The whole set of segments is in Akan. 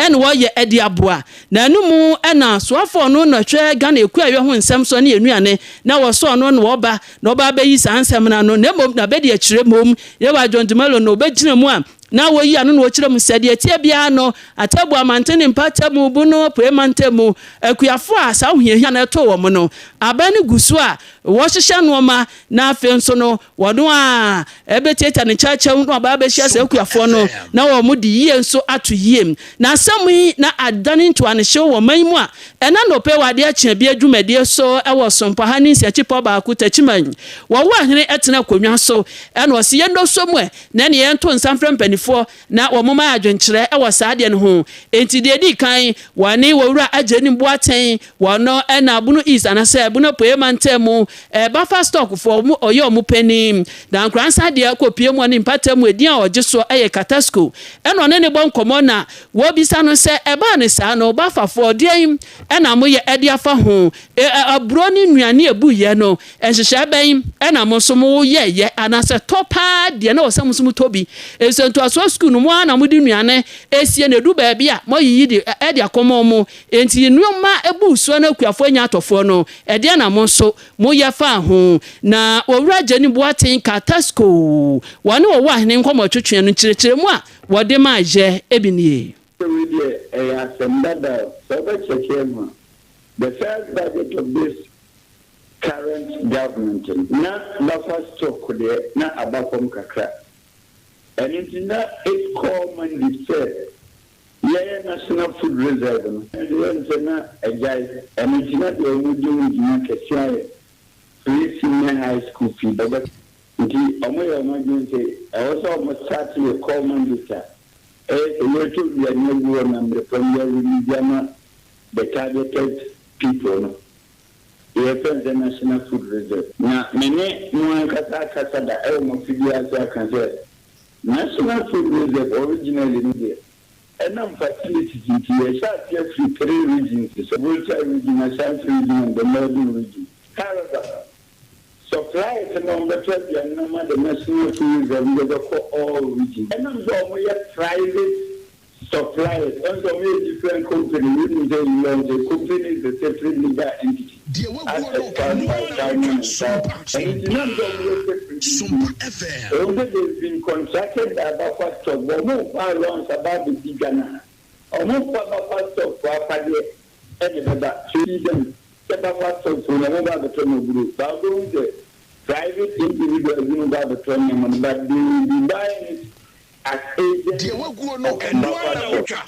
na wɔyɛ de aboa. Na ɛno mu na soafoɔ no na hwɛ Ghana ekuayɔ ho nsɛm so ne nnuane na wɔsɔɔ no na wɔba na ɔba abɛyi saa nsɛm no ano, na mmom na bɛdi akyire mmom Yewa John Dumelo na ɔbɛgyina mu a na wɔyi ano na wɔkyerɛ mu sɛ deɛ ɛteɛ biara no Atebu amanten ne mpatamu bu no apuei mantam mu akuafoɔ a saa ahohiahia no ɛtoo wɔn no aban no gu so a wɔhyehyɛ nnoɔma na afei nso no wɔn a ɛbɛtiatia ne kyɛkyɛw na wɔaba abɛhyia saa akuafoɔ no na wɔn de yie nso ato yie. Na asɛm yi na adane ntoanehyew wɔ ɔman yi mu a ɛna anɔpa yi wɔ adeɛ kye abie dwumadie so wɔ Sompaha ne Nsiakyipɔ baako Takyiman. Wɔwo ahene tena akonnwa so ɛna ɔse yɛnnɔsɔ mu ɛ na ɛne yɛnto nsa mfrɛ mpanifoɔ na wɔmoma yɛn adwenkyerɛ wɔ saa adeɛ no ho. Enti deɛ ɛdi kan, wɔne Owura Agyenim Boateng, wɔno na Bono East anasɛ Bono Apueɛ Mantam mu Bafa Stock foɔ, wɔn ɔyɛ wɔn panin. Na Nkoransa deɛ kɔpue mu ɔne mpata mu edin a ɔgye soɔ yɛ Katasco. Ɛna ɔne no bɔ nkɔmmɔ na wɔbisa no sɛ ɛbaa no saa no Bafafoɔ deɛn na moyɛ de afa ho? Aburo ne nnuane a ɛbuiɛ no Nhyehyɛe bɛn na mo nso moyɛeɛ anaasɛ tɔ paa deɛ na ɛwɔ sɛ mo nso motɔ bi? Efisɛ ntoasoɔ sukuu no, mo ara na mode nnuane resie na ɛdu baabi a, moayiyi de de akɔma wɔn. Enti nneɛma bu soɔ na akuafoɔ anya atɔfoɔ no, ɛdeɛn na mo nso moyɛ faa ho? Na Owura Gyani Boateng kaa Tasco, wɔne Ɔwɔ Ahene nkɔmmɔtwetweɛ no nkyerɛkyerɛmu a wɔde maeɛ bi nie. Sɛ wei deɛ ɛyɛ asɛm dada o, sɛ wobɛkyɛkeɛ no a, the first budget of this Current government no na buffer stock deɛ na aba fam kakra. Ɛno nti na its core mandate sɛ yɛyɛ national food reserve no ɛno deɛ yɛn sɛ na agyae. Ɛno nti na deɛ wɔn di ho dwuma kɛseɛ ayɛ free senior high school fee bɛbɛ nti wɔn yɛ wɔn adwene sɛ ɛwɔ sɛ wɔn start yɛ core mandate a ɛyɛ sɛ yɛretɔ nnuane agu hɔ na mmerɛ pa mu yɛ release ama the targeted people no. Yɛfrɛ no sɛ National Food Reserve. Na me ne mo ankasa akasa da wɔ mo afidie ase aka sɛ National Food Reserve originally no deɛ, ɛnam facilities nti yɛhyɛ aseɛ firi three regions so, Volta Region, Ashanti Region and the Northern Region. However, suppliers no a wɔbɛtɔ aduane no ama the National Food Reserve no deɛ bɛkɔ all regions. Ɛnam sɛ wɔyɛ private Suppliers, ɔno sɛ ɔmo yɛ different company, wo nim sɛ in law sɛ company is a separate legal entity as espoused by Simon and Schuster, ɛno nti nam sɛ ɔmo yɛ separate nti no, ɛwom sɛ they've been contracted by Baffa Stock but ɔmo nfa allowance aba abɛdi dwa no a, ɔmo nfa Baffa Stock foɔ afadeɛ ɛde bɛba, so you see them sɛ Baffa Stock foɔ no ɔmo ba abɛtɔ no aburo, but wobɛhu sɛ private individuals binom ba abɛtɔ nneɛma no but they will be buying it. Deɛ waguo no, ɛno ara na wotwa.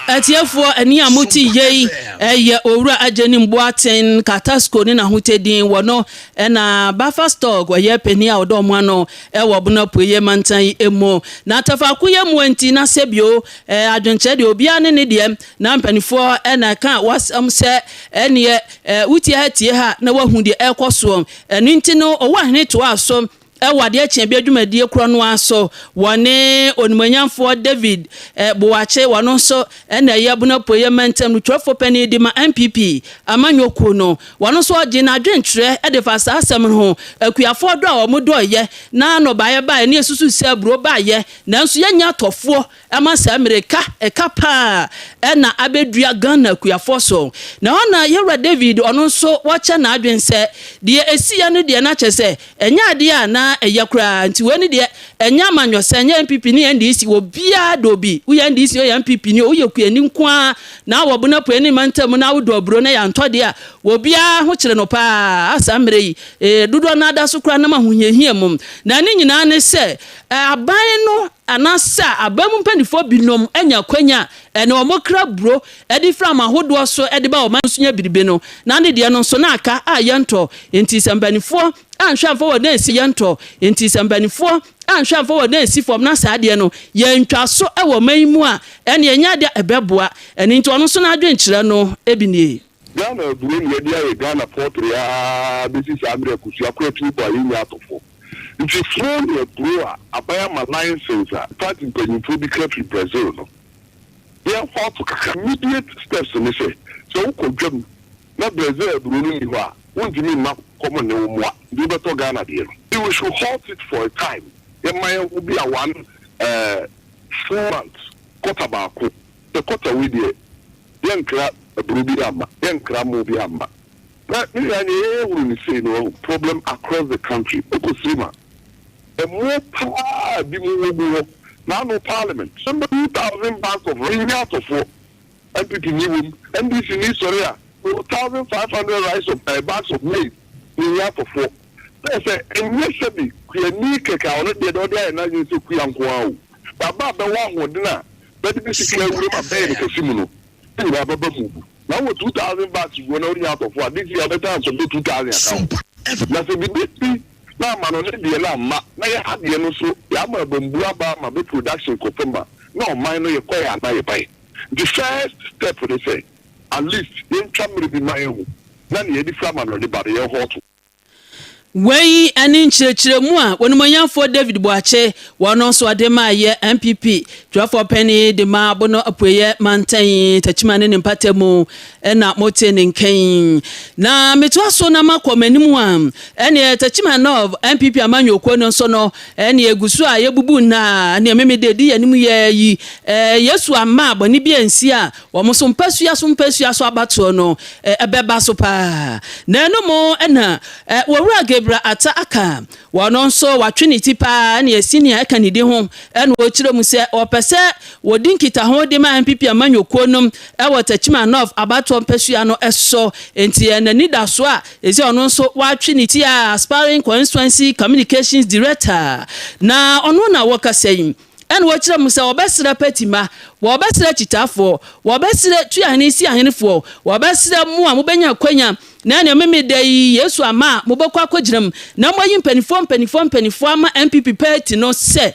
Atiefoɔ, ɛnne a mote yei yɛ Owura Agyenim Boateng Katasco ne n'ahotɛdin wɔ no na Buffer Stock ɔyɛ panin a ɔdɔ ɔmo ano wɔ Bono Apueɛ mantan yi mu. Na tafakoyɛ mu nti na sɛbio adwenkyerɛ deɛ obiara ne ne deɛ na mpanifoɔ na ɛka wasɛm sɛ ɛneɛ wotie ha tie ha na wahu deɛ ɛrekɔ soɔ. Ɛno nti no Owuahene toaa so Wɔ adeɛ kyeɛ bi adwumadie korɔ no ara so, wɔne Onimuonyamfoɔ David Boakye, ɔno nso na ɛyɛ Bono Apueeɛ Mantam no twerɛfoɔ panin de ma NPP amanyɔ kuo no. Ɔno nso ɔgyee n'adwenkyerɛ de faa saa asɛm no ho. Akuafoɔ dɔ a wɔdɔeɛ na nnɔbaeɛ baeɛ ne yɛsusu sɛ aburo baeɛ nanso yɛnnya atɔfoɔ Ɛma saa mmirika ɛka paa na abɛdua Ghana akuafoɔ so. Na ɛhɔ na Yɛwura David ɔno nso wakyɛ n'adwene sɛ deɛ ɛsiiɛ no deɛ na kyerɛ sɛ ɛnyɛ adeɛ a na ɛyɛ koraa nti wei no deɛ ɛnyɛ amanyɔsɛm, ɛnyɛ NPP ne NDC, obiara dɔ obi, woyɛ NDC woyɛ NPP ni o, woyɛ kuani nko ara na wɔ Bono Apueɛ ne mantam mu na wodɔ aburo na yɛantɔ deɛ a obiara ho kyere no paa a saa mmerɛ yi dodoɔ no ara da so koraa nam ahohiahia mu. Na ne nyinaa ne sɛ aban no Anaasɛ aban mu mpanimfoɔ binom anya akwanya a ɛne wɔn kra aburo de firi aman ahodoɔ so de ba ɔman so nya biribi no, na ne deɛ no nso na aka a yɛntɔ. Enti sɛ mpanimfoɔ anhwɛ amfa wɔn nan ansi yɛntɔ. Enti sɛ mpanimfoɔ anhwɛ amfa wɔn nan ansi fam na saa adeɛ no yɛntwa so wɔ ɔman yi mu a, ɛnneɛ ɛnyɛ adeɛ a ɛbɛboa. Ɛno nti ɔno nso n'adwenkyerɛ no bi nie. Ghana aburo na yɛde ayɛ Ghana pɔtre aa bɛsi saa mmerɛ kosua kora tumi bɔ a yɛnnya atɔfoɔ nti foo ne aburo a aban ama license a party mpanyinfoɔ bi kra firi Brazil no yɛn halt kakra immediate steps ne sɛ sɛ wokɔ dwam na Brazil aburo no nni hɔ a wontumi mma kɔm nne wo mmoa nti wobɛtɔ Ghana deɛ no nti we should halt it for a time yɛmma yɛn ho bi a one eh full month. Quarter baako sɛ quarter wei deɛ, yɛnkra aburo bi amma, yɛnkra mo bi amma. Na ne nyinaa deɛ yɛhunu ne sei no, wahu problem across the country. Wokɔ Sirima, ɛmo paa bi mu wɔ gu hɔ n'ano parliament number 2,000 bags of rice nyɛ atɔfoɔ. NPP ni wom, NDC ni sɔre a 1,500 rice of bags of maize nyɛ atɔfoɔ. Sɛ ɛnyɛ sɛbi kuani kɛkɛ a ɔno deɛ ɔde ayɛ n'adwene sɛ kua nko ara o, baba a bɛwɔ ahoɔden a bɛde bi sika awuram a bɛyɛ ne kɛse mu no nyinaa bɛba mu bu na wɔ 2,000 bags gu na ɔnyɛ atɔfoɔ a, this year ɔbɛta nkɔbɛ 2,000 aka ho. Na sɛ bibi si na ama no ne deɛ no amma na yɛ ha deɛ no so yɛama abambu aba ama bɛ production kɔ fam a, na ɔman no yɛkɔ yɛ ana yɛbae. The first step ne sɛ at least yɛntwa mmere bi ma yɛn ho na ne yɛde fira ma no ne ba no yɛn hɔ to. Wei ne nkyerɛkyerɛmu a wɔnumonyamfoɔ David Boakye wɔno nso ɔde ma yɛ NPP twerɛfoɔ panyin de ma Bono Apueyɛ mantan, Takyima ne ne mpata mu, ɛna mote ne nkɛn. Na metoa so na makɔ m'anim a, ɛneɛ Takyima North NPP amanyɔkuo no nso no, ɛne egu so a yɛbubu nna ɛneɛ meme de di anim yɛ yi Yesu ama bɔne bi ansi a, wɔn nso mpasua so mpasua so abatoɔ no ɛbɛba so paa. Na ɛno mu ɛna wɔwura Gabriel Ata aka, wɔn nso watwe ne ti paa, ɛne esi nea ɛka ne di ho, ɛna wɔkyerɛ mu sɛ ɔpɛ sɛ wɔdi nkitaho de ma NPP amanyɔkuo no ɛwɔ Takyima North abatoɔ mpasua no ɛso. Nti ɛnani da so a esi ɔno nso watwe ne ti a aspiring constituency communications director na ɔno na wɔkasa yi, ɛna wɔkyerɛ mu sɛ wɔbɛsrɛ pɛtima, wɔbɛsrɛ kyitaafoɔ, wɔbɛsrɛ tuahene si ahenefoɔ, wɔbɛsrɛ mu a mobɛnya akwanya na ɛnea meme da yi Yesu ama a mobɛkɔ akɔgyina mu na moayi mpanimfoɔ mpanimfoɔ mpanimfoɔ ama NPP party no sɛ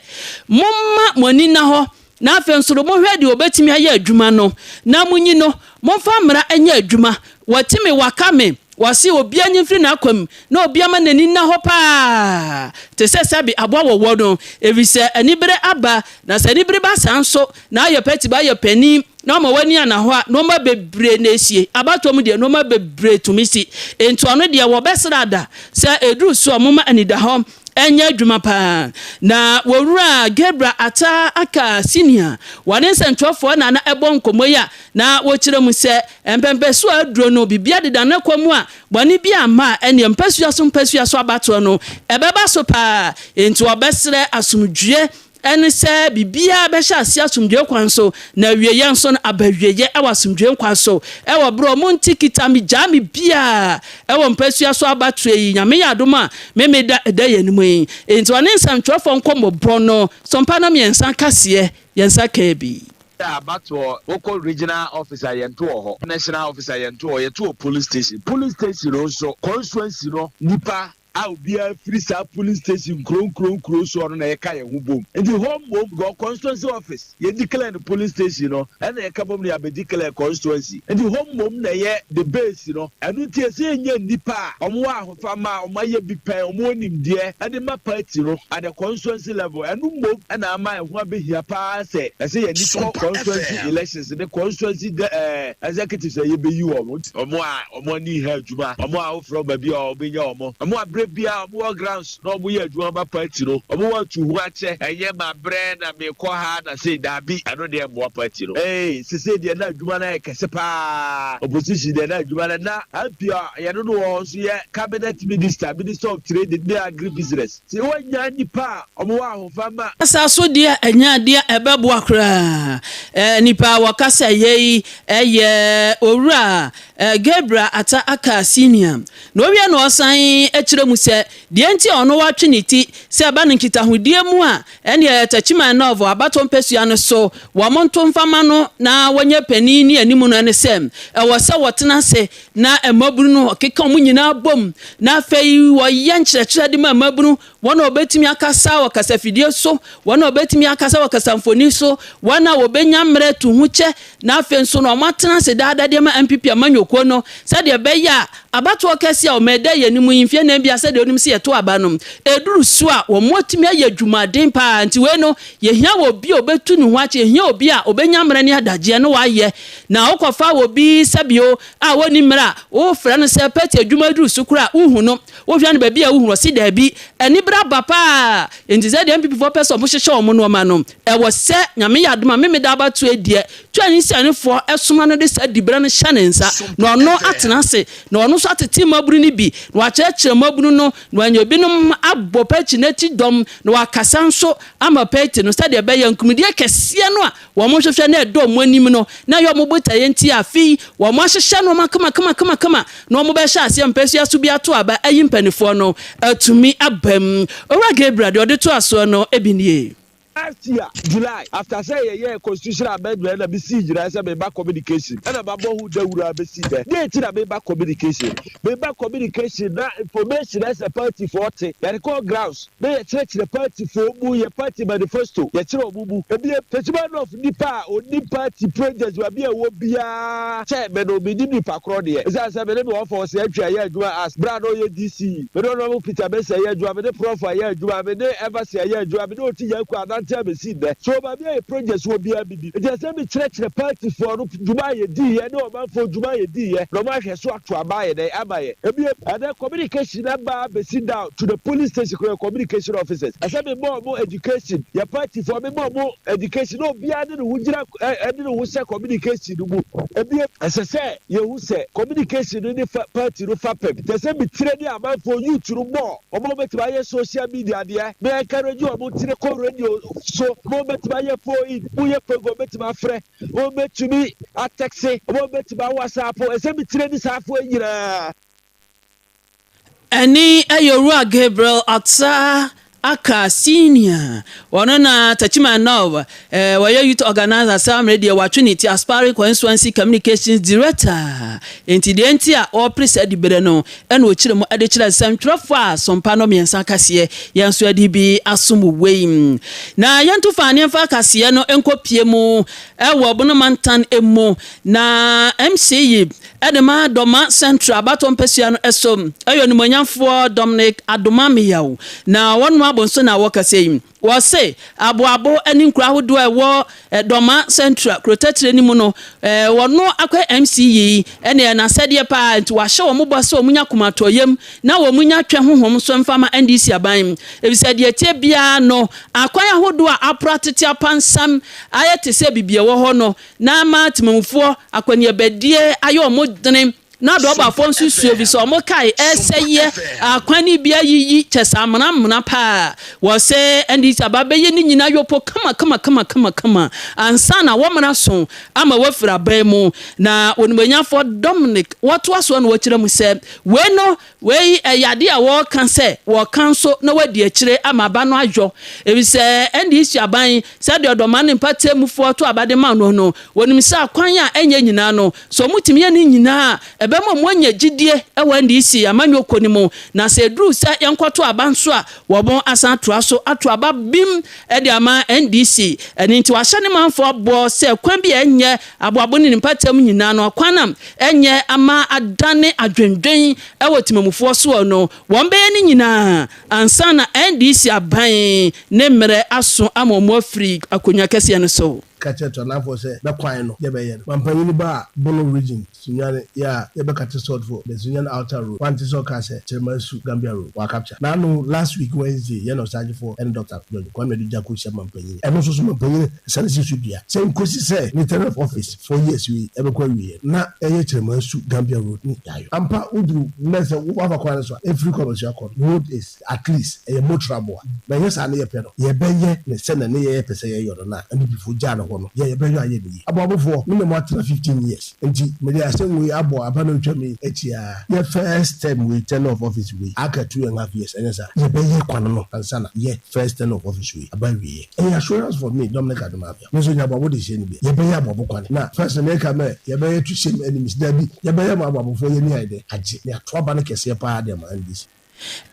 momma mo ani na hɔ. Na afei nso no, mohwɛ deɛ wɔbɛtumi ayɛ adwuma no na monyi no, momfa mmara nyɛ adwuma. Wɔtumi waka me wɔse obia nyi mfiri n'akwam na obia ma n'ani nna hɔ paa te sɛ sɛbe aboa wɔwɔ no, ɛfiri sɛ anibere aba. Na sɛ anibere ba saa nso na ayɛ pɛti ba ayɛ panin na ɔma w'ani ana hɔ a, nneɛma bebree na esie. Abatoɔ mu deɛ, nneɛma bebree tumi si. Nti ɔno deɛ wɔbɛsrɛ ada sɛ eduru so a, ɔmoma anidahɔ ɛnyɛ adwuma paa. Na wɔwura Gabriel Ata aka senior wɔne nsɛntwerɛfoɔ na ɛbɔ nkɔmmɔ yi a, na wɔkyerɛ mu sɛ mpɛmpɛso a aduro no bibia deda ne kɔ mu a, bɔne bi ama a, ɛneɛ mpasua so mpasua so abatoɔ no ɛbɛba so paa. Nti wɔbɛsrɛ asomdwie, ɛne sɛ biribiara bɛhyɛ ase asomdwie kwan so na awieyɛ nso no aba awieyɛ ɛwɔ asomdwie kwan so, ɛwɔ berɛ ɔmo nti kita me gyaa me biaa ɛwɔ mpasua so abatoɔ yi, Nyame yɛ adom a, meme da ɛda yɛn anim yi. Nti ɔne nsɛmtwerɛfoɔ nkɔmmɔbɔ no sɔmpa no mmiɛnsa kaseɛ yɛnsa kaa bi. Abatoɔ, wokɔ regional office a, yɛnto wɔ hɔ, national office a, yɛnto wɔ, yɛto wɔ police station. Police station no nso, constituency no nipa a obiara firi saa police station nkuro nkuro nkuro soɔ no na yɛka yɛn ho bom. Nti hɔ mmom because constituency office yɛ declare no police station no, ɛna yɛka bom no yɛabɛ declare constituency. Nti hɔ mmom na ɛyɛ the base no. Ɛno nti ɛsɛ yɛnya nipa a wɔn wɔ ahofama a wɔn ayɛ bi pɛn, wɔn wɔ nimdeɛ ɛde ma party no at the constituency level. Ɛno mmom ɛna ama ɛho abɛhia paa sɛ ɛsɛ yɛn ni kɔ constituency elections ne constituency de executives a yɛbɛyi wɔn, wɔn a wɔn ani ha adwuma, wɔn a wofrɛ wɔn baabi a wɔbɛnya wɔn, wɔn a berɛ biara wɔn wɔ grounds na wɔn yɛ adwuma ma party no, wɔn wɔ atu ho akyɛ. Ɛnyɛ ma brɛ na mekɔ ha na sei, daabi, ɛno deɛ mmoa party no. Sese deɛ na adwuma no ayɛ kɛse paa. Opposition deɛ, na adwuma no na MP a yɛno no wɔ hɔ nso yɛ cabinet minister, Minister of Trade ne Agri Business, sɛ wɔanya nipa a wɔn wɔ ahofama. Kasa so deɛ, ɛnyɛ adeɛ ɛbɛboa koraa. Nipa a wɔkasa yɛ yi ɛyɛ owura Gabriel Ata aka senior. Na owie na ɔsan kyerɛ mu sɛ deɛ nti a ɔno watwe ne ti sɛ ɛba no nkitahodie mu a, ɛneɛ Takyiman North abatɔ mpasua no so wɔn nto mfama no na wɔnyɛ panin ne anim no, ɛne sɛ ɛwɔ sɛ wɔtena ase na mmabunu no ɔkeka wɔn nyinaa bom na afei wɔyɛ nkyerɛkyerɛ de ma mmabunu, wɔn a wɔbɛtumi akasa wɔ kasafidie so, wɔn a wɔbɛtumi akasa wɔ kasamfoni so, wɔn a wɔbɛnya mmerɛ tu ho kyɛ, na afei nso no wɔn atena ase daadaa de ama NPP amanyɔkuo no sɛdeɛ ɛbɛyɛ a Abatoɔ kɛseɛ a wɔn ɛda yɛn anim yi, mfeɛ nan biara sɛdeɛ wonim sɛ yɛto aba no, ɛduru so a wɔn atumi ayɛ adwumaden paa. Nti wei no, yɛhia obi a ɔbɛtu ne ho akyɛ, yɛhia obi a ɔbɛnya mmerɛ ne adagyeɛ na wayɛ. Na wokɔfa obi sɛbio a ɔnni mmerɛ a, wofrɛ no sɛ pɛti adwuma duru so koraa a, wonhu no. Wohwɛ no baabi a wohu no, ɔse daabi. Anibere aba paa. Nti sɛdeɛ NPP foɔ pɛ sɛ wɔhyehyɛ wɔn nnoɔma no, ɛwɔ sɛ Nyame yɛ adom a Memeda abatoɔ yi deɛ, Tuaniseɛnefoɔ soma no de saa diberɛ no hyɛ ne nsa, na ɔno atena ase, na ɔno nso atete mmabunu no bi, na wakyerɛkyerɛ mmabunu no, na wanya ebinom abɔ Pati no akyi dɔm, na wakasa nso ama Pati no, sɛdeɛ ɛbɛyɛ a nkumdie kɛseɛ no a wɔhwehwɛ na ɛdɔ wɔn anim no, na ɛyɛ wɔn botaeɛ nti a afei wɔahyehyɛ nnoɔma kama-kama-kama-kama na wɔbɛhyɛ aseɛ mpasua so bi ato aba ayi mpaninfoɔ no atumi aba mu. Owura Gabriel deɛ ɔde toa soɔ no bi nie. Last year July after sɛ yɛyɛɛ constitutional amendment na me sii gyinae sɛ meba communication ɛna mabɔ ho dawuro ara bɛsi nnɛ. Deɛ nti na meba communication? Meba communication na information a ɛsɛ party foɔ te, yɛde kɔ grounds na yɛkyerɛkyerɛ party foɔ mu, yɛ party manifesto yɛkyerɛ wɔn mu. Ebiem, Techiman North nipa a ɔnim party projects baabi a ɛwɔ biara kyɛn me no, mennim nipa korɔ deɛ. Ɛsiane sɛ me ne me wɔfa Osei Antwi ayɛ adwuma as berɛ a na ɔyɛ DC, me ne Honourable Peter Mensah ayɛ adwuma, me ne Prof ayɛ adwuma, me ne Everson ayɛ adwuma, me ne Oti Nyanko anante abɛsi nnɛ. So baabi a yɛ projects wɔ biara me nim. Nti ɛsɛ sɛ me kyerɛkyerɛ party foɔ no dwuma a yɛdiiɛ ne ɔmanfoɔ dwuma a yɛdiiɛ na wɔn ahwɛ so ato aba ayɛ dɛn ama yɛ. Ebiem, ɛnɛ communication aba abɛsi down to the police station koraa yɛ communication officers. Ɛsɛ me ma wɔn education, yɛ party foɔ me ma wɔn education na obiara de ne ho gyina ɛde ne ho hyɛ communication no mu. Ebiem, ɛsɛ sɛ yɛhu sɛ communication no ne fa party no fapem. Kyerɛ sɛ me tire ne amanfoɔ youth no bɔɔ. Wɔn a wɔbɛtumi ayɛ social media deɛ, me encourage wɔn tiri kɔ radio so, wɔn a wɔbɛtumi ayɛ phone in, woyɛ program wɔbɛtumi afrɛ, wɔn bɛtumi atɛkse, wɔn bɛtumi awhatsapp, ɛsɛ me tire ne saa afoɔ nyinaa. Ɛne ɛyɛ Owura Gabriel Attah Aka Senior, ɔno na Techiman North, wɔyɛ Youth Organizer saa mmerɛ deɛ watwe ne ti Aspiring Constituency Communications Director. Enti deɛ nti a ɔrepere saa diberɛ no na ɔkyerɛ mu de kyerɛ nsɛntwerɛfoɔ a sompa no mmiɛnsa kaseɛ yɛn nso yɛde bi asom wei. Na yɛnto fa ne yɛmfa kaseɛ no nkɔpie mu wɔ Bono mantan mu na MC yi de ma Dɔma Central abatoɔ mpasua no so yɛ Onimuonyamfoɔ Dominic Adomah Meyau na wɔnom abonso na wɔkasa yi. Wɔse Aboabo ne nkuro ahodoɔ a ɛwɔ Dɔma Central kurotatire no mu no, wɔno akɔ MC yi ne ɛyɛ n'asɛdeɛ paa nti wahyɛ wɔn bɔ sɛ wɔn nya akomatɔyam na wɔn nya twɛ honhom nso mfa ma NDC aban efisɛ deɛ ɛteɛ biara no akwan ahodoɔ a apra tete apansam ayɛ te sɛ biribi ɛwɔ hɔ no na ama temamufoɔ akɔneabadie ayɛ wɔn dene Na dɔbafoɔ nso sua efisɛ wɔn kae ɛsɛeɛ akwan no bi ayiyi kyɛ sɛ amena amena paa. Wɔse ɛnde sɛ aba bɛyɛ ne nyinaa yɔpɔ kama kama kama kama kama ansa na wɔmena so ama wafiri aban mu. Na onimuonyafoɔ Dominic wɔtoa soɔ na wɔkyerɛ mu sɛ wei no Wei yɛ adeɛ a wɔka sɛ wɔka nso na wɔadi akyire ama aba no ayɔ, efisɛ NDC aban, sɛdeɛ Ɔdɔmaa ne mpatamufoɔ mufoɔ to aba de ma no no, wɔnim sɛ akwan a ɛnyɛ nyinaa no, sɛ wɔtumi yɛ ne nyinaa a, ɛbɛma wɔanya gyidie wɔ NDC amanyɔkuo no mu, na sɛ ɛduru sɛ yɛnkɔto aba nso a, wɔasan atoa so ato aba bim de ama NDC. Ɛno nti wahyɛ ne manfoɔ bɔ sɛ kwan bi a ɛnyɛ aboabo ne ne mpatamu nyinaa no, akwan a ɛnyɛ ama adane adwendwen wɔ temamufoɔ soɔ no, wɔbɛyɛ ne nyinaa ansa na NDC aban ne mmerɛ aso ama wɔn afiri akonnwa kɛseɛ no so. Ka kyerɛ Toanafoɔ sɛ bɛ kwan no yɛbɛyɛ no. Mampanyini ba a Bono region Sunyani yɛ a yɛbɛ kate salt for the Sunyani outer road wante sɛ ɔkaa sɛ Kyerema Asu Gambia road wa capture naano last week Wednesday yɛne Ɔsaagyefoɔ ɛne Doctor George Kwame Adu Gyako hyia mampanyini ɛno nso so mampanyini sane si so dua sɛ nkosi sɛ ne term of office 4 years wei ɛbɛkɔ awieɛ na ɛyɛ Kyerema Asu Gambia road ne yɛayɔ ampa woduru nnɛ sɛ woafa kwan no so a ɛfiri Kwabasua kɔ no road is at least ɛyɛ motorable a na ɛnyɛ saa ne yɛpɛ no yɛbɛyɛ ne sɛnea ne yɛyɛ pɛ sɛ yɛyɔ no na NPP foɔ gyaa no hɔ no yɛ yɛbɛyɔ ayɛ ne yie aboabofoɔ me ne mo atena 15 years nti mede asɛm wei abɔ aba no atwa me akyi a yɛ first term wei, tenure of office wei, aka 2½ years ɛnyɛ saa yɛbɛyɛ kwan no ansa na yɛ first tenure of office wei aba awieɛ ɛyɛ assurance for me Dominic Adomavia me nso nya aboabo de hyɛ no bi yɛbɛyɛ aboabo kwan na first no meka mɛ yɛbɛyɛ to shame enemies daabi yɛbɛyɛ ma aboabofoɔ yɛni ayɛ dɛ agye ne ato aba no kɛseɛ paa de ama NDC.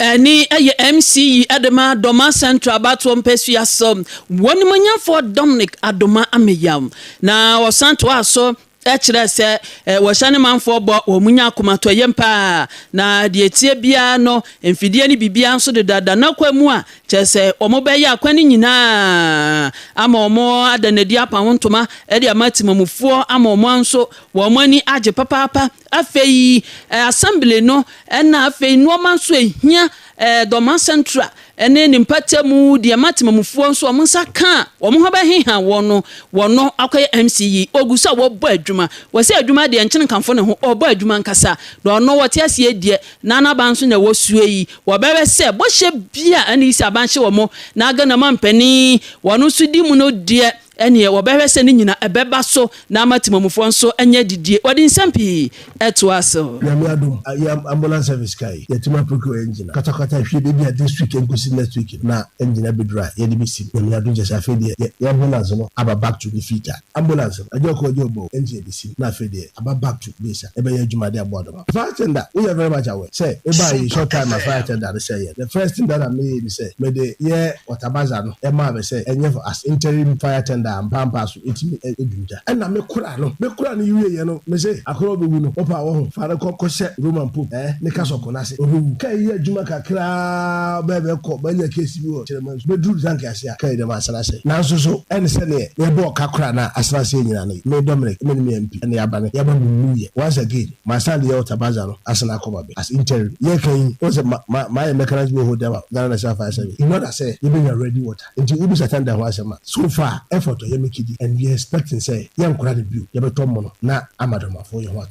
Ɛne ɛyɛ MC yi de ma Doma Central abatoɔ mpasua so Wɔnimonyamfoɔ Dominic Adoma Ameyaw na ɔsan toaa so. Kyerɛ sɛ wɔhyɛ ne manfoɔ bɔ, wɔn nya akomatɔyam paa, na deɛ ɛteɛ biara no, mfidie ne biribiara nso dedada n'akwan mu a, kyerɛ sɛ wɔbɛyɛ akwan no nyinaa ama wɔn ada no adi apa ho ntoma de ama temamufoɔ ama wɔn nso wɔn ani agye papaapa. Afei assembly no na afei nnoɔma nso ɛhia Dɔma Central ne ne mpatamu deɛ ɛma temamufoɔ nso wɔn nsa ka a wɔn ho bɛheha wɔn no, wɔn no akɔyɛ MC yi. Ɔgu so a wɔbɔ adwuma. Wɔsɛ adwuma deɛ nkyene nkamfo ne ho, ɔbɔ adwuma ankasa. Na ɔno wɔte aseɛ deɛ, na n'aba nso na ɛwɔ soɔ yi. Wɔbɛhwɛ sɛ bɔhyɛ bi a ɛne sɛ aban hyɛ wɔn na Ghana mampanin wɔn nso di mu no deɛ, Ɛneɛ wɔbɛhwɛ sɛ ne nyina ɛbɛba so na ama temamufoɔ nso anya adidie. Wɔde nsɛm pii toaa so. Nyame adom a yɛ ambulance service car yi yɛtumi a procure engine a katakata hwie baabi a this week nkosi next week no na engine abɛduru a yɛde bɛsi mu. Nyame adom kyɛsɛ afei deɛ yɛ ambulance no aba back to ne feet a ambulance no agya ɔkɔ agya ɔba o engine yɛde si mu na afei deɛ aba back to base a ɛbɛyɛ adwuma de aboa dɔm. Fire tender woyɛ very much aware sɛ mebaa yi short time a fire tender no sɛeɛ the first thing that a meyɛɛ ne sɛ mede yɛ water bowser no ɛmaa me sɛ ɛnyɛ for as interim fire tender a mpampaa so ɛtumi ɛdum gya ɛna me kora no me kora no wieɛ no mese akora ɔbɛwu no wopɛ a wɔho fa no kɔ kɔhyɛ Roman pope eh ne kasɔko no ase ɔbɛwu kaa yi yɛ adwuma kakraa bɛɛ bɛkɔ manya case bi wɔ kyerɛma nso bɛduru tank ase a kaa yi dɛm asena ase nanso so ɛne sɛneɛ yɛbɔɔ ka kora no a asena aseɛ nyina no me Dominic me ne me MP ɛna yɛaba no yɛaba bɛwuiɛ once again Masan de yɛ Otabaza no asan akɔ ma me as interim. Yɛka yi, wohu sɛ ma ma mayɛ mechanised borehole de ama Ghana National Fire Service in order sɛ yɛbɛnya ready water. Nti wobisa tender ho asɛm a, so far effort a yɛmake di and we are expecting sɛ yɛnkora no bio, yɛbɛtɔ mono na ama Dɔmafoɔ yɛn ho atɔ.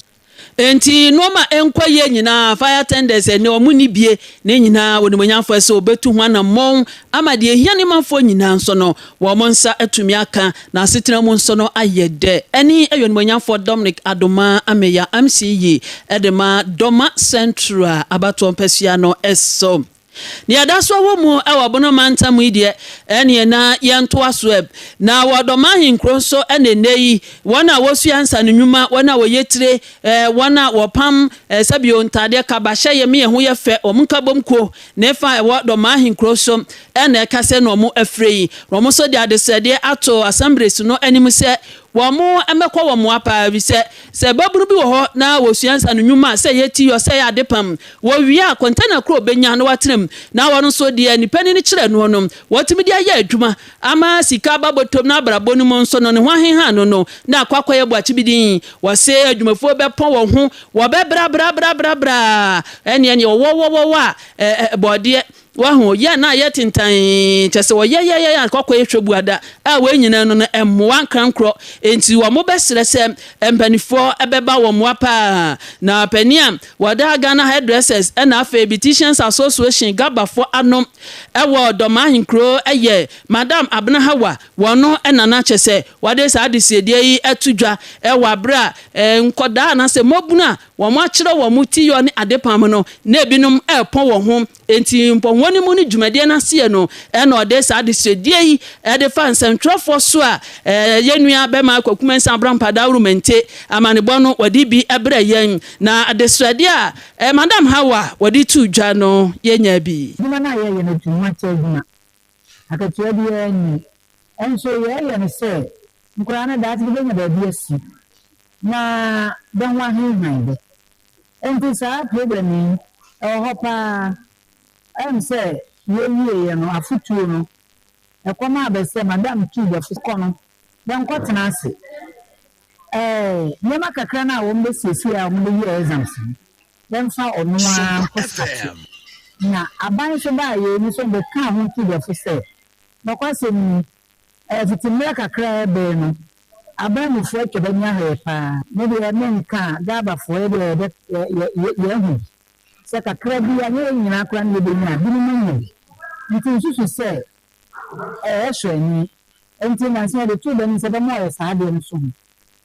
Enti nnoɔma a ɛnkɔ yie nyinaa, fire tenders ɛnnɛ wɔn nni bie, ne nyinaa Onimuonyamfoɔ sɛ ɔbɛtu ho anammɔn ama deɛ ɛhia ne manfoɔ nyinaa nso no, wɔn nsa atumi aka, na asetena mu nso no ayɛ dɛ. Ɛne ɛyɛ Onimuonyamfoɔ Dominic Adomah Ameya MCE de ma Doma Central abatoɔ mpasua no so. Nea ɛda so wɔ mu wɔ Bono mantam yi deɛ, ɛneɛ na yɛntoa so ɛ. Na wɔ Dɔma ahenkuro nso na ɛnnɛ yi, wɔn a wɔsua nsano nnwuma, wɔn a wɔyɛ tire, wɔn a wɔpam sɛbio ntaadeɛ, kaba hyɛ yɛ me yɛn ho yɛ fɛ, wɔn nkabom kuo ne fa a ɛwɔ Dɔma ahenkuro so na ɛka sɛ na wɔn afire yi. Na wɔn nso de adesrɛdeɛ ato assemblies no anim sɛ wɔn mmɛkɔ wɔn mmoa paa efisɛ sɛ babunu bi wɔ hɔ na wɔsua nsano nnwuma sɛ ɛyɛ tiyɔ sɛ ɛyɛ adepam wɔwie a kɔntɛna koro ɔbɛnya na watena mu na wɔn nso deɛ nipa ni no kyerɛ noɔ no wɔtumi de ayɛ adwuma ama sika aba bɔtɔm na abrabɔ no mu nso no ne ho aheha no no na akɔ akɔyɛ boakyebidin wɔse adwumafoɔ bɛpɔn wɔn ho wɔbɛbrabrabrabrabra ɛneɛ neɛ wɔwɔwɔwɔ a bɔɔdeɛ Wahu, yɛ na ayɛ tentann, kyerɛ sɛ wɔyɛyɛyɛ a kɔkɔ yɛ hwɛ buada a wei nyinaa no no ɛmmoa nkorankorɔ, enti wɔn bɛsrɛ sɛ mpaninfoɔ bɛba wɔn mmoa paa. Na panin a wɔda Ghana Hairdressers ɛna afei Beauticians Association GABA foɔ ano ɛwɔ Dɔm Ahenkuro ɛyɛ Madam Abena Hawa, wɔn no ɛna na kyerɛ sɛ wɔde saa adesrɛdeɛ yi ɛto dwa ɛwɔ aberɛ a nkɔdaa anaasɛ mmabunu a Wɔakyerɛ wɔn tiyɔ ne adepam no, na ebinom repɔn wɔn ho. Enti mpɔnhoɔ no mu ne dwumadie no aseɛ no, ɛna ɔde saa adesrɛdeɛ yi de fa nsɛntwerɛfoɔ so a yɛn nua bɛma Kwaku Mensah Abrampah Dawuro Mente amanebɔ no wɔde bi brɛ yɛn. Na adesrɛdeɛ a Madam Hawa wɔde too dwa no yɛnyaa bi. Adwuma no a yɛyɛ no tu ho akyɛ adwuma. Akatua biara nnim. Nso yɛyɛ no sɛ nkwadaa no daakye bi bɛnya baabi asi. Na bɛ ho ahenhan bɛ. Nti saa problem yi, ɛwɔ hɔ paa. Ɛm sɛ yɛwieɛ no, afotuo no, ɛkɔmaa bɛ sɛ madam tuu bɛ fo kɔ no, bɛnkɔtena ase. Ɛɛ nneɛma kakra no a wɔbɛsiesie a wɔde yɛɛ exams no, bɛmfa ɔno ara nkɔ starte. Na aban nso baa yei no nso bɛkaa ho tuu bɛ fo sɛ, nɔkwasɛm ni, Fiti mmerɛ kakra a ɛbɛɛ no, aban-mufoɔ atwa b'ani ahwɛ yɛ paa. Me deɛ me nka a, Gaabafoɔ yɛ deɛ yɛbɛ yɛ yɛ yɛ yɛahu bi. Sɛ kakra bi, anyɛ yɛn nyinaa koraa na yɛbɛnya a, binom anya bi. Nti nsusu sɛ ɛyɛ sɔ ani. Nti nnansa yi yɛde too b'anim sɛ bɛma wɔayɛ saa adeɛ no so ho.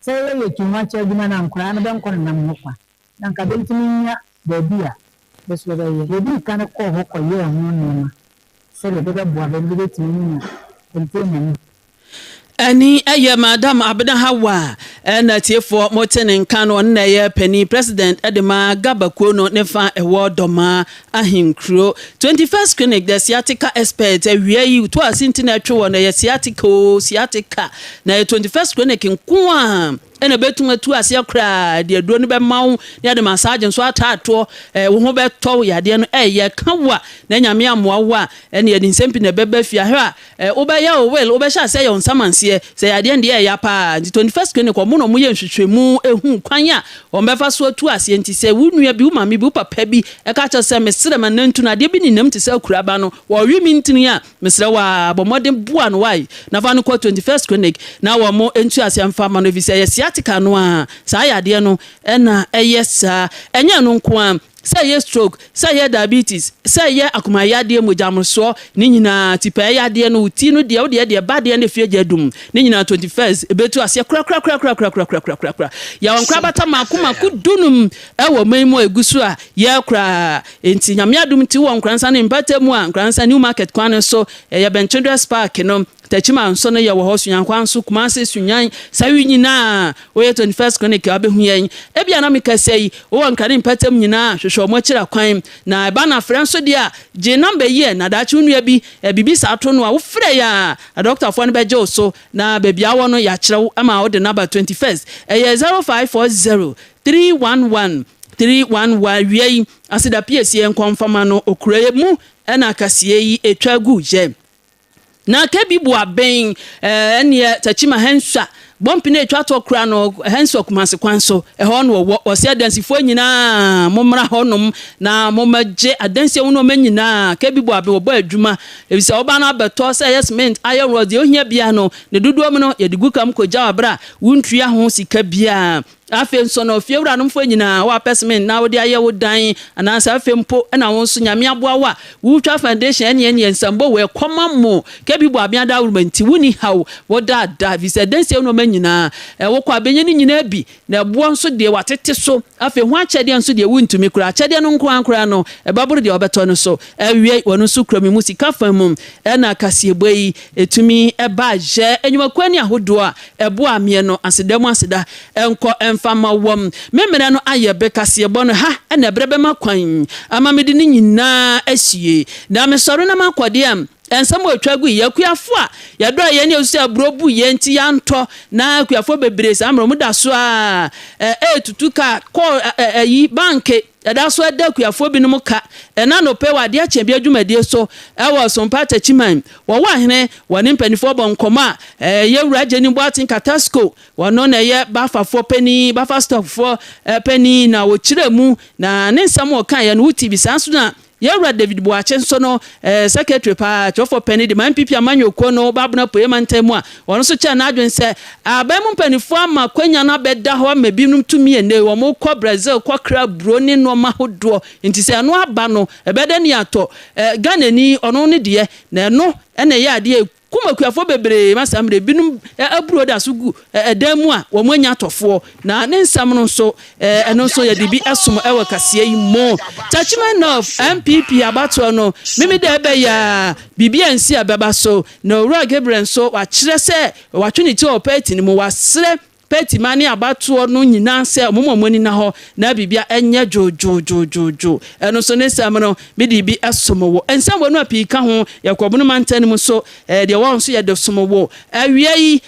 Sɛ yɛyɛ yɛ tuhoakyɛ adwuma no a, nkoraa no bɛnkɔ nenam hɔ kwa. Na anka bentumi nnya baabi a bɛ so bɛyɛ. Yedii kan kɔɔ hɔ kɔyɛɛ ho nneɛma sɛdeɛ bɛbɛboa bɛ no bɛbɛtumi anya container no bi. Ɛne ɛyɛ Madam Abena Hawa ɛna atiefoɔ mote ne nka no, ɔno na ɛyɛ panin, president, de ma Gaba kuo no ne fa ɛwɔ Dɔmaa ahenkuro. 21st Clinic, the sciatica expert, awia yi to ase nti na ɛtwe wɔ no, ɛyɛ sciatica oo, sciatica, na ɛyɛ 21st Clinic nko a. Ɛna ɛbɛtum atu aseɛ koraa, deɛ aduro no bɛma wo ne yɛde massage nso ataatoɔ, wo ho bɛtɔ wo, yadeɛ no ɛyɛ ka wo a, na Nyame amoa wo a, ɛne yɛde nsɛm pii na ɛbɛba fie ahwɛ a, wobɛyɛ wo will, wobɛhyɛ aseɛ yɛ wo nsamanseɛ sɛ yadeɛ no deɛ ɛya paa. Nti 21st Clinic, ɔmo na ɔmo yɛ nhwehwɛmu ehu kwan a wɔn bɛfa so atu aseɛ. Nti sɛ wo nua bi, wo maame bi, wo papa bi ɛka kyerɛ sɛ, "Mesrɛ ma nantu no adeɛ bi nenam te sɛ akuraba no wɔwe me ntini" a, mesrɛ wo a, bɔ mmɔden boa no wae na fa no kɔ 21st Clinic na wɔn mo ntu aseɛ mfa ma no, ɛfiri sɛ ɛyɛ sciatica no a saa yadeɛ no ɛna ɛyɛ saa. Ɛnyɛ no nko a, sɛ ɛyɛ stroke, sɛ ɛyɛ diabetes, sɛ ɛyɛ akomayadeɛ, mogyamosoɔ ne nyinaa, tipɛɛ yadeɛ no, wo ti no deɛ, wodeɛ deɛ ba deɛ no efie gya dum ne nyinaa, 21st ebetu aseɛ korakorakorakorakorakorakorakora. Yɛwɔ nkorabata mako mako 15 ɛwɔ man mu a egu so a yɛkora. Nti Nyame adum nti, wɔ Nkoransa ne mpata mu a, Nkoransa New Market kwan no so, ɛyɛ bɛn Children's Park no. Tɛkyima nso no yɛwɔ hɔ, Sunyani nso, Kumase, Sunyani, Sawi nyinaa, woyɛ 21st Clinic a, wabɛhu yɛn. Ebia na meka sɛ yi wowɔ Nkrane mpɛtɛm nyinaa, hwehwɛ ɔmo akyiri akwan. Na ɛba no afrɛ nso deɛ a, gye number yi ɛ, na daakye wo nua bi biribi saa to no a, wofrɛ yɛ a, adɔktafoɔ no bɛgye wo so na baabi awɔ no yɛakyerɛ wo ama wode number 21st, ɛyɛ 0540 311 311. Wia yi aseda piesie nkɔmfama no okura mu ɛna akaseɛ yi etwa gu yɛ na kebi bu abɛn ɛneɛ Takyima Hɛnsa bɔmpi no etwa tɔ kora no, Hɛnsa Kumase kwan so ɛhɔ no wɔwɔ. Wɔsi adansifoɔ nyinaa mommra hɔnom na mommɛgye adansie ho nneɛma nyinaa. Kebi bu abɛn wɔbɔ adwuma, efisɛ ɔba no abɛtɔ sɛ ɛyɛ cement, iron rod, deɛ ohia bia no ne dodoɔ mu no yɛde gu kam kɔgya wɔ abere a wontua ho sika biara. Afei nso no, fie wuranomfoɔ nyinaa, wɔapɛ cement na wode ayɛ wo dan, anaasɛ afei mpo ɛna wo nso Nyame aboa wo a wotwa foundation, ɛneɛ nsɛmbɔ wɔ ɛkɔma mo. Kɛbi bɔ abea da awuruma nti woni haw wɔdaadaa, fi sɛ dansie nneɛma nyinaa ɛwɔ kɔ abɛnya no nyinaa bi. Na ɛboɔ nso deɛ watete so. Afei ho akyɛdeɛ nso deɛ wontumi kora akyɛdeɛ no nko ankora no ɛbɛboro deɛ wɔbɛtɔ no so. Awie wɔno nso kura mi mu sika fa mu ɛna kaseɛbɔ yi ɛtumi ɛba yɛ nnwumakuo ne ahodoɔ a ɛboa ameɛ no. Aseda mu aseda ɛnkɔ ɛmfa ma wɔm. Memmerɛ no ayɛ bɛ kaseɛbɔ no ha ɛna ɛberɛ bɛma kwan ama mede ne nyinaa asie na mesɔre na makɔdeɛ a nsɛm a otwa gu yi. Akuafo a yɛdɔ a yɛn ne esu aburo bu yɛn nti yɛantɔ na akuafo bebree saa mmerɛ mu da so a ɛɛtutu ka kɔɔ ɛyi banke ɛda so ɛda akuafoɔ binom ka. Ɛna nɔpɛ wɔ adeɛ kyɛn bi adwumadie so ɛwɔ Sompa Takyiman, wɔwɔ ahene wɔne mpanimfoɔ bɔ nkɔmɔ a ɛyɛ wura Gyeni Boaten Katasco, wɔno na ɛyɛ bafafoɔ panin, buffer stockfoɔ panin, na wɔkyerɛ mu na ne nsɛm a ɔka yɛ no woti bi. Saa nso na yɛwura David Boakye nso no, secretary paa, kyerɛfoɔ panin de ma NPP amanyɔkuo no baabena poe mantam mu a, wɔn nso kyerɛ n'adwene sɛ aban mu mpanimfoɔ ama kwanya no abɛda hɔ ama binom tumi ene wɔn kɔ Brazil kɔkra aburo ne nneɛma ahodoɔ. Nti sɛ ɛno aba no, ɛbɛdɛ ne atɔ Ghana ni ɔno ne deɛ na ɛno ɛna ɛyɛ adeɛ kum akuafoɔ bebree ma saa mmerɛ binom aburo da so gu ɛdan mu a wɔn anya atɔfoɔ. Na ne nsɛm no nso ɛno nso yɛde bi ɛsom ɛwɔ kaseɛ yi mu. Techiman North NPP abatoɔ no mimi dɛ ɛbɛyɛ a biribi a nsi a bɛba so na Owura Gabriel nso wakyerɛ sɛ watwe ne ti wɔ party no mu. Wasrɛ party ma ne abatoɔ no nyinaa sɛ ɔmo mo ani na hɔ na biribia ɛnyɛ dwodwodwodwo. Ɛno nso ne nsɛm no mede bi ɛsom wɔ nsɛm wɔ no a pii ka ho. Yɛkɔ Bono mantam no mu so, deɛ wɔn nso yɛde som wɔ awia yi.